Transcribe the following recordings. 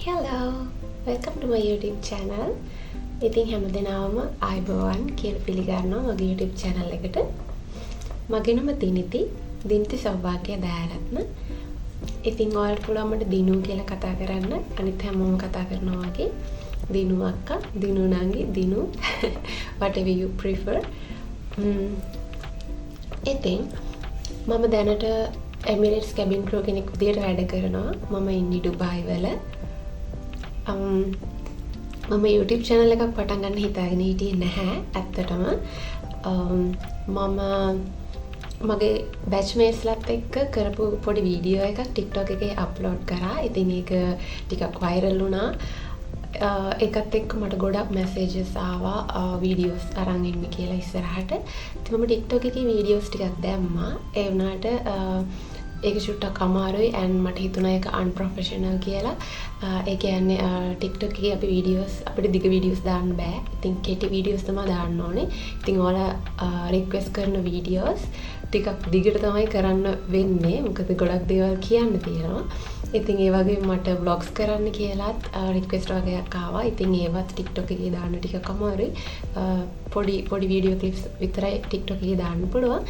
Hello, welcome to my YouTube channel. ඉතින් හැම දෙනාවම ආයුබෝවන් කියලා පිළිගන්නවා මගේ YouTube channel එකට. මගේ නම දිනිති, දිනිති සෞභාග්‍ය දයාරත්න. ඉතින් ඔයාලට පුළුවන් මට දිනු කියලා කතා කරන්න. අනිත් හැමෝම කතා කරනවා වගේ දිනු අක්කා, දිනු නංගි, දිනු, whatever you prefer. ඉතින් මම දැනට එමිරේට්ස් කැබින් ක්‍රූ කෙනෙක් විදියට වැඩ කරනවා. මම ඉන්නේ ඩුබායි වල. මම YouTube channel එකක් පටන් ගන්න හිතාගෙන හිටියේ නැහැ ඇත්තටම. මම මගේ බැච්මේට්ස්ලත් එක්ක කරපු පොඩි වීඩියෝ එකක් TikTok එකේ අප්ලෝඩ් කරා. ඉතින් ඒක ටිකක් වෛරල් වුණා. ඒකත් එක්ක මට ගොඩක් මැසේජස් ආවා වීඩියෝස් අරන් එන්න කියලා ඉස්සරහට. ඉතින් මම TikTok එකේ වීඩියෝස් ටිකක් දැම්මා. ඒ වුණාට ඒක චුට්ටක් අමාරුයි ඇන්ඩ් මට හිතුණා ඒක අන්ප්‍රොෆෙෂනල් කියලා. ඒ කියන්නේ TikTok එකේ අපි වීඩියෝස්, අපිට දිග වීඩියෝස් දාන්න බෑ. ඉතින් කෙටි වීඩියෝස් තමයි දාන්න ඕනේ. ඉතින් ඔයාලා රික්වෙස්ට් කරන වීඩියෝස් ටිකක් දිගට තමයි කරන්න වෙන්නේ. මොකද ගොඩක් දේවල් කියන්න තියෙනවා. ඉතින් ඒ වගේ මට ව්ලොග්ස් කරන්න කියලාත් රික්වෙස්ට් වගයක් ආවා. ඉතින් ඒවත් TikTok එකේ දාන්න ටිකක් අමාරුයි. පොඩි පොඩි වීඩියෝ ක්ලිප්ස් විතරයි TikTok එකේ දාන්න පුළුවන්.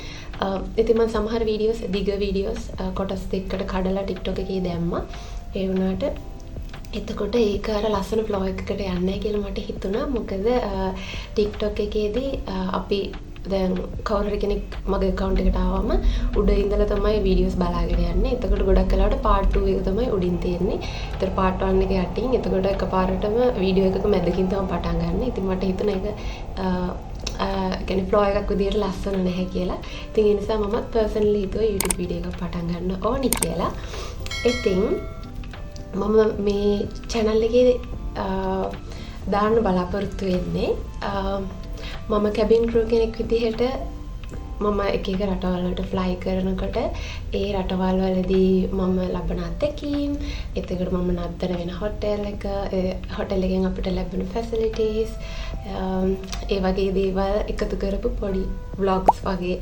ඉතින් මම සමහර වීඩියෝස්, දිග වීඩියෝස් කොටස් දෙකකට කඩලා TikTok එකේ දැම්මා. ඒ වුණාට එතකොට ඒක අර ලස්සන ෆ්ලෝ එකකට යන්නේ නැහැ කියලා මට හිතුණා. මොකද TikTok එකේදී අපි දැන් කවුරු හරි කෙනෙක් මගේ account එකට ආවම උඩ ඉඳලා තමයි වීඩියෝස් බලාගෙන යන්නේ. එතකොට ගොඩක් වෙලාවට part 2 එක තමයි උඩින් තියෙන්නේ. එතකොට part 1 එක යටින්. එතකොට එකපාරටම වීඩියෝ එකක මැදකින් තමයි පටන් ගන්න. ඉතින් මට හිතුණා ඒක කියන්නේ ෆ්ලෝ එකක් විදියට ලස්සන නැහැ කියලා. ඉතින් ඒ නිසා මමත් පර්සනලි හිතුවා YouTube video එකක් පටන් ගන්න ඕනි කියලා. ඉතින් මම මේ චැනල් එකේ දාන්න බලාපොරොත්තු වෙන්නේ මම කැබින් ක්‍රූ කෙනෙක් විදිහට මම එක එක රටවල් වලට ෆ්ලයි කරනකොට ඒ රටවල් වලදී මම ලබන අත්දැකීම්, එතකොට මම නතර වෙන හොටෙල් එක, ඒ හොටෙල් එකෙන් අපිට ලැබෙන ෆැසිලිටීස්, ඒ වගේ දේවල් එකතු කරපු පොඩි ව්ලොග්ස් වගේ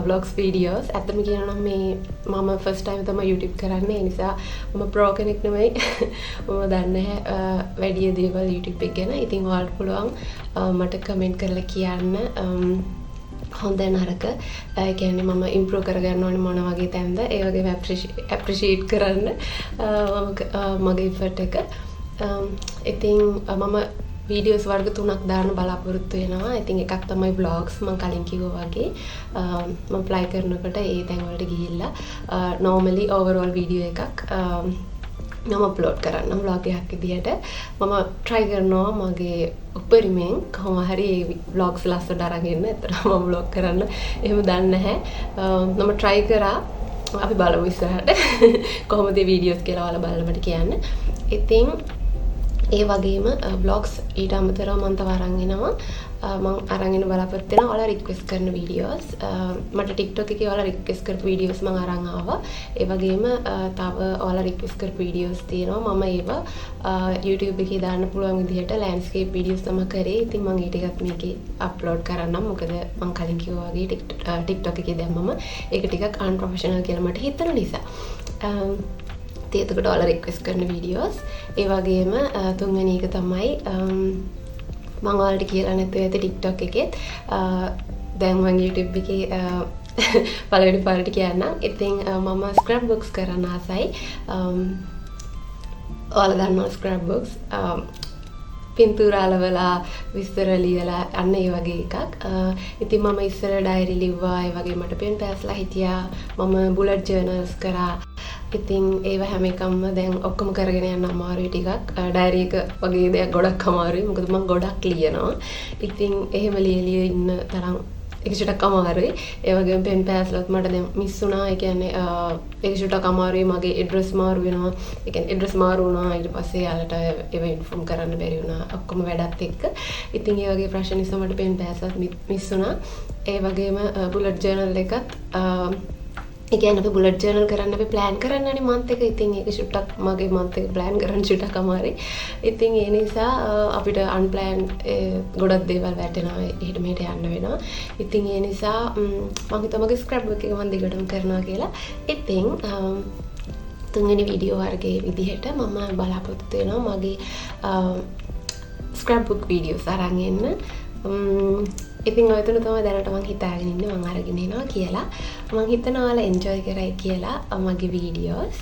ව්ලොග්ස් වීඩියෝස්. ඇත්තම කියනවා නම් මේ මම ෆස්ට් ටයිම් තමයි YouTube කරන්නේ. ඒ නිසා මම ප්‍රෝ කෙනෙක් නෙමෙයි. මම දන්නේ නැහැ වැඩි දේවල් YouTube එක ගැන. ඉතින් ඔයාලට පුළුවන් මට කමෙන්ට් කරලා කියන්න හොඳ නරක. ඒ කියන්නේ මම ඉම්ප්‍රූව් කරගන්න ඕනේ මොන වගේ තැන්ද. ඒ වගේම ඇප්‍රිෂියේට් කරන්න මම මගේ එෆර්ට් එක. ඉතින් මම වීඩියෝස් වර්ග තුනක් දාන්න බලාපොරොත්තු වෙනවා. ඉතින් එකක් තමයි ව්ලොග්ස්, මම කලින් කිව්වා වගේ. මම ෆ්ලයි කරනකොට ඒ තැන් වලට ගිහිල්ලා නෝමලි ඕවරෝල් වීඩියෝ එකක් මම අප්ලෝඩ් කරන්නම් ව්ලොග් එකක් විදිහට. මම try කරනවා මගේ උපරිමයෙන් කොහොම හරි ඒ ව්ලොග්ස් ලස්සනට අරන් එන්න. ඇත්තටම මම ව්ලොග් කරන්න එහෙම දන්නේ නැහැ. මම try කරා. අපි බලමු ඉස්සරහට කොහොමද මේ වීඩියෝස් කියලා ඔයාලා බලලා මට කියන්න. ඉතින් ඒ වගේම ව්ලොග්ස් ඊට අමතරව මම තව අරන් එනවා. මං අරන් එන්න බලාපොරොත්තු වෙනවා ඔයාලා රික්වෙස්ට් කරන වීඩියෝස්. මට TikTok එකේ ඔයාලා රික්වෙස්ට් කරපු වීඩියෝස් මං අරන් ආවා. ඒ වගේම තව ඔයාලා රික්වෙස්ට් කරපු වීඩියෝස් තියෙනවා. මම ඒවා YouTube එකේ දාන්න පුළුවන් විදිහට ලෑන්ඩ්ස්කේප් වීඩියෝස් තමයි කරේ. ඉතින් මං ඒ ටිකත් මේකේ අප්ලෝඩ් කරන්නම්. මොකද මං කලින් කිව්වා වගේ TikTok එකේ දැම්මම ඒක ටිකක් අන්ප්‍රොෆෙෂනල් කියලා මට හිතුණ නිසා. ඉතින් එතකොට ඔයාලා රික්වෙස්ට් කරන වීඩියෝස්. ඒ වගේම තුන්වෙනි එක තමයි මං ඔයාලට කියලා නැතුව ඇති TikTok එකෙත්. දැන් මං YouTube එකේ පළවෙනි පාරට කියන්නම්. ඉතින් මම ස්ක්‍රැප් බුක්ස් කරන්න ආසයි. ඔයාලා දන්නවා ස්ක්‍රැප් බුක්ස්, පින්තූර අලවලා විස්තර ලියලා අන්න ඒ වගේ එකක්. ඉතින් මම ඉස්සර ඩයරි ලිව්වා. ඒ වගේ මට පෙන් පෑස්ලා හිටියා. මම බුලට් ජර්නල්ස් කරා. ඉතින් ඒව හැම එකක්ම දැන් ඔක්කොම කරගෙන යන්න අමාරුයි ටිකක්. ඩයරි එක වගේ දෙයක් ගොඩක් අමාරුයි. මොකද මං ගොඩක් ලියනවා. ඉතින් එහෙම ලිය ලිය ඉන්න තරම් ඒක චුට්ටක් අමාරුයි. ඒ වගේම පෙන් පෑස්ලත් මට දැන් මිස් වුණා. ඒ කියන්නේ ඒක චුට්ටක් අමාරුයි. මගේ ඇඩ්‍රස් මාරු වෙනවා. ඒ කියන්නේ ඇඩ්‍රස් මාරු වුණා. ඊට පස්සේ එයාලට ඒව ඉන්ෆෝම් කරන්න බැරි වුණා. ඔක්කොම වැඩත් එක්ක. ඉතින් ඒ වගේ ප්‍රශ්න නිසා මට පෙන් පෑස්ලත් මිස් වුණා. ඒ වගේම බුලට් ජර්නල් එකත්, ඒ කියන්නේ අපි බුලට් ජර්නල් කරන්න අපි ප්ලෑන් කරන්න ඕනේ මන්ත් එක. ඉතින් ඒක චුට්ටක් මගේ මන්ත් එක ප්ලෑන් කරන්න චුට්ටක් අමාරුයි. ඉතින් ඒ නිසා අපිට අන්ප්ලෑන් ගොඩක් දේවල් වැටෙනවා. එහෙට මෙහෙට යන්න වෙනවා. ඉතින් ඒ නිසා මං හිතුවා මගේ ස්ක්‍රැප් බුක් එක මං දිගටම කරනවා කියලා. ඉතින් තුන්වෙනි වීඩියෝ වර්ගයේ විදිහට මම බලාපොරොත්තු වෙනවා මගේ ස්ක්‍රැප් බුක් වීඩියෝස් අරන් එන්න. ඉතින් ඔය තුන තමයි දැනට මං හිතාගෙන ඉන්නේ මං අරගෙන එනවා කියලා. මං හිතනවා ඔයාලා එන්ජොයි කරයි කියලා මගේ වීඩියෝස්.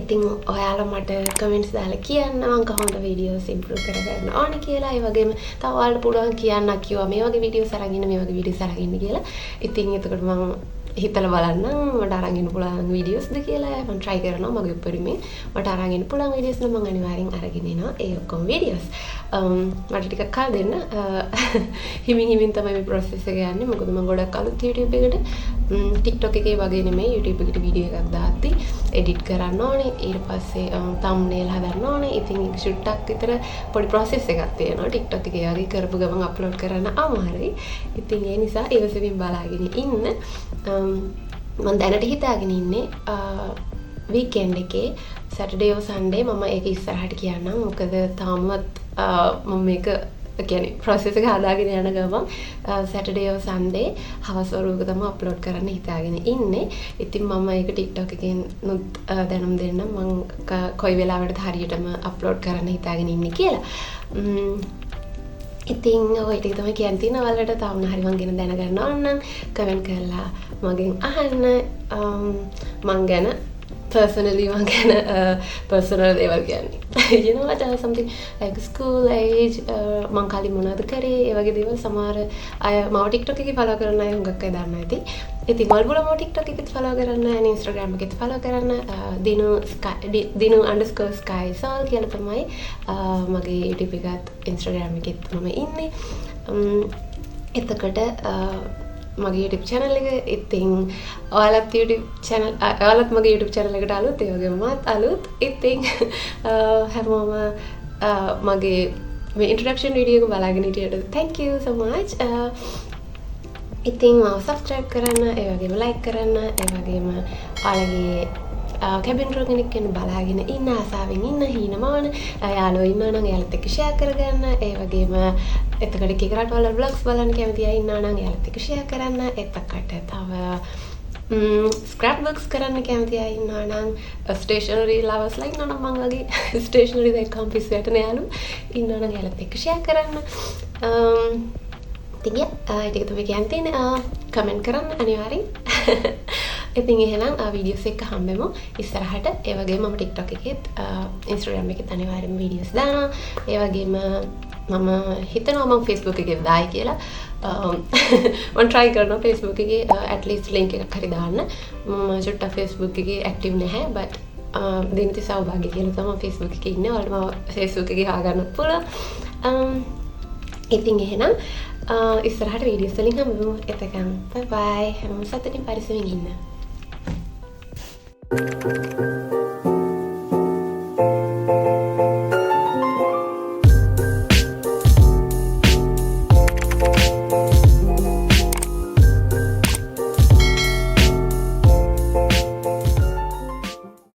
ඉතින් ඔයාලා මට කමෙන්ට්ස් දාලා කියන්න මං කොහොමද වීඩියෝස් ඉම්ප්‍රූව් කරගන්න ඕනේ කියලා. ඒ වගේම තව ඔයාලට පුළුවන් කියන්න කිව්වා මේ වගේ වීඩියෝස් අරන් ඉන්න, මේ වගේ වීඩියෝස් අරන් ඉන්න කියලා. ඉතින් එතකොට මං හිතලා බලන්නම් මට අරන් එන්න පුළුවන් වීඩියෝස්ද කියලා. මං try කරනවා මගේ උපරිමයෙන්. මට අරන් එන්න පුළුවන් වීඩියෝස් නම් මං අනිවාර්යෙන් අරගෙන එනවා ඒ ඔක්කොම වීඩියෝස්. මට ටිකක් කල් දෙන්න. හිමින් හිමින් තමයි මේ ප්‍රොසෙස් එක යන්නේ. මොකද මං ගොඩක් අලුත් YouTube එකට. TikTok එකේ වගේ නෙමෙයි, YouTube එකට වීඩියෝ එකක් දාද්දි එඩිට් කරන්න ඕනේ. ඊට පස්සේ තම්නේල් හදන්න ඕනේ. ඉතින් ඒක චුට්ටක් විතර පොඩි ප්‍රොසෙස් එකක් තියෙනවා. TikTok එකේ වගේ කරපු ගමන් අප්ලෝඩ් කරන්න අමාරුයි. ඉතින් ඒ නිසා ඉවසමින් බලාගෙන ඉන්න. මං දැනට හිතාගෙන ඉන්නේ වීකෙන්ඩ් එකේ සැටර්ඩේ ඕ සන්ඩේ. මම ඒක ඉස්සරහට කියන්නම්. මොකද තාමත් මම මේක කියන්නේ ප්‍රොසෙස් එක හදාගෙන යන ගමන් සැටර්ඩේ ඕ සන්ඩේ හවස් වරුවක තමයි අප්ලෝඩ් කරන්න හිතාගෙන ඉන්නේ. ඉතින් මම ඒක TikTok එකෙන් නුත් දැනුම් දෙන්නම් මං කොයි වෙලාවටද හරියටම අප්ලෝඩ් කරන්න හිතාගෙන ඉන්නේ කියලා. ඉතින් ඔය ටික තමයි කියන්න තියෙන්නේ ඔයාලට. තව මොන හරි මං ගැන දැනගන්න ඕන නම් කමෙන්ට් කරලා මගෙන් අහන්න. මං ගැන පර්සනලි, මං ගැන පර්සනල් දේවල් කියන්නේ, you know what, something like school age, මං කලින් මොනවද කරේ, ඒ වගේ දේවල්. සමහර අය මාව TikTok එකේ ෆලෝ කරන අය හුඟක් අය දන්නවා ඇති. ඉතින් ඔයාලා මාව TikTok එකෙත් ෆලෝ කරන්න and Instagram එකෙත් ෆලෝ කරන්න. දිනු_sky_soul කියලා තමයි මගේ YouTube එකත් Instagram එකෙත් මම ඉන්නේ. එතකොට මගේ YouTube channel එක, ඉතින් ඔයාලත් YouTube channel, ඔයාලත් මගේ YouTube channel එකට අලුත්, ඒ වගේම මාත් අලුත්. ඉතින් හැමෝම මගේ මේ ඉන්ට්‍රොඩක්ෂන් වීඩියෝ එක බලාගෙන හිටියට thank you so much. ඉතින් මාව සබ්ස්ක්‍රයිබ් කරන්න, ඒ වගේම ලයික් කරන්න, ඒ වගේම ඔයාලගේ කැබින් ක්‍රූ කෙනෙක් කෙනෙක් බලාගෙන ඉන්න ආසාවෙන් ඉන්න හීනමවන යාළුවෝ ඉන්නවා නම් එයාලත් එක්ක ෂෙයා කරගන්න. ඒ වගේම එතකොට එක එක රටවල ව්ලොග්ස් බලන්න කැමති අය ඉන්නවා නම් එයාලත් එක්ක ෂෙයා කරන්න. එතකොට තව ස්ක්‍රැප් බුක්ස් කරන්න කැමති අය ඉන්නවා නම්, ස්ටේෂනරි ලවර්ස්ලා ඉන්නවා නම්, මං වගේ ස්ටේෂනරි දැක්කම පිස්සු වැටෙන යාළුවෝ ඉන්නවා නම් එයාලත් එක්ක ෂෙයා කරන්න. ඉතින් ඒ ටික තමයි කියන්න තියෙන්නේ. කමෙන්ට් කරන්න අනිවාර්යෙන්. ඉතින් එහෙනම් වීඩියෝස් එක්ක හම්බෙමු ඉස්සරහට. ඒ වගේම මම TikTok එකෙත් Instagram එකෙත් අනිවාර්යෙන්ම වීඩියෝස් දානවා. ඒ වගේම මම හිතනවා මම Facebook එකේ දායි කියලා. මම try කරනවා Facebook එකේ at least link එකක් හරි දාන්න. මම චුට්ටක් Facebook එකේ ඇක්ටිව් නැහැ, but දිනති සෞභාග්‍ය කියලා තමයි Facebook එකේ ඉන්නේ. ඔයාලට මම Facebook එකේ හොයාගන්නත් පුළුවන්. ඉතින් එහෙනම් ඉස්සරහට වීඩියෝස් වලින් හම්බෙමු. එතකන් බයි බයි. හැමෝම සතුටින් පරිස්සමින් ඉන්න. Thank you.